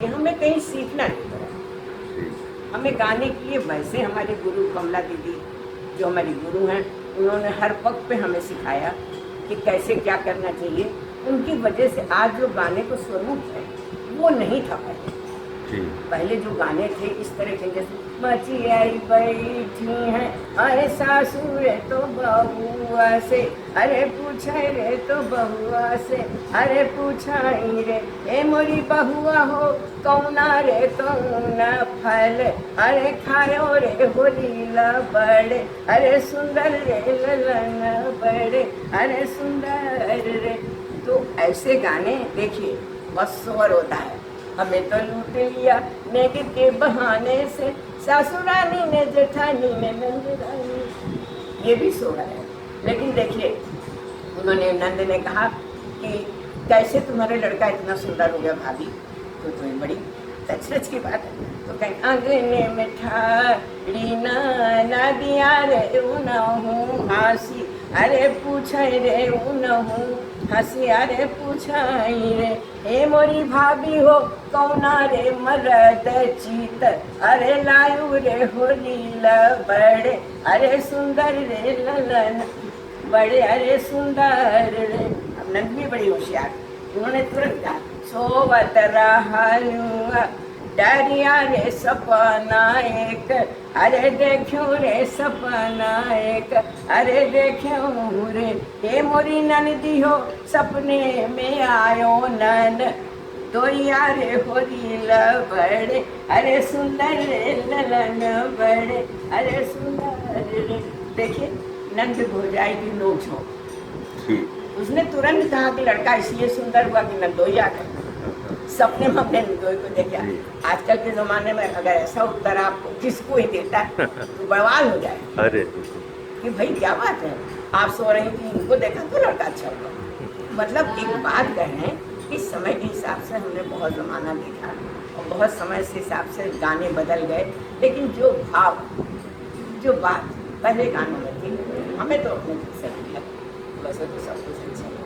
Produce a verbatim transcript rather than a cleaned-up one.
हमें कहीं सीखना नहीं पड़ा। हमें गाने के लिए वैसे हमारी गुरु कमला दीदी, जो हमारी गुरु हैं, उन्होंने हर पग पे हमें सिखाया कि कैसे क्या करना चाहिए। उनकी वजह से आज जो गाने को स्वरूप है, वो नहीं था पहले। पहले जो गाने थे इस तरह के, जैसे मचियाई बैठी हैं, अरे सासू रे तो बहुआ से, अरे पूछे रे तो बहुआ से, अरे पूछाई रे, ए मोरी बहुआ हो, कौना रे कौना फल, अरे खायो रे होली ला बड़े, अरे सुंदर रे ललन बड़े, अरे सुंदर रे। तो ऐसे गाने देखिए, बस स्वर होता है। हमें तो लूट लिया नेग के बहाने से, सासुरानी ने जेठानी ने नंदरानी, ये भी स्वर है। लेकिन देखिए, उन्होंने, नंद ने कहा कि कैसे तुम्हारा लड़का इतना सुंदर हो गया भाभी, तो तुम्हें बड़ी अचरज की बात है। तो कहें, अंगने में ठाड़ी ना, ना दिया रे उनहूँ हँसी, अरे पूछे रे उनहूँ हँसी, अरे पूछाई रे, हे मोरी भाभी हो, कौना रे मरद चीत, अरे लायू रे होली ला बड़े, अरे सुंदर रे ललन बड़े, अरे सुंदर रे। अब नंद भी बड़ी होशियार, उन्होंने तुरंत कहा, सोवत रहलू डरिया रे सपना एक, अरे देख्यो रे सपना एक, अरे देख्यो रे, हे मोरी ननदी हो, सपने में आयो नन दोइया रे होली ला बड़े, अरे सुंदर रे ललन बड़े, अरे सुंदर रे। देखिए, नंद भौजाई की नोक झोंक। उसने तुरंत कहा कि लड़का इसलिए सुंदर हुआ कि नंदोई आ गए। सपने में हमने नंदोई को देखा। आजकल के जमाने में अगर ऐसा उत्तर आपको किसको ही देता है, तो बवाल हो जाए। अरे। कि भाई, क्या बात है, आप सो रही थी, इनको देखा तो लड़का अच्छा हुआ। मतलब, एक बात कहें कि समय के हिसाब से हमने बहुत जमाना देखा और बहुत समय से हिसाब से गाने बदल गए, लेकिन जो भाव, जो बात पहले गानों में थी, हमें तो अपने दिल से नहीं लगी। वैसे तो सब कुछ अच्छा है।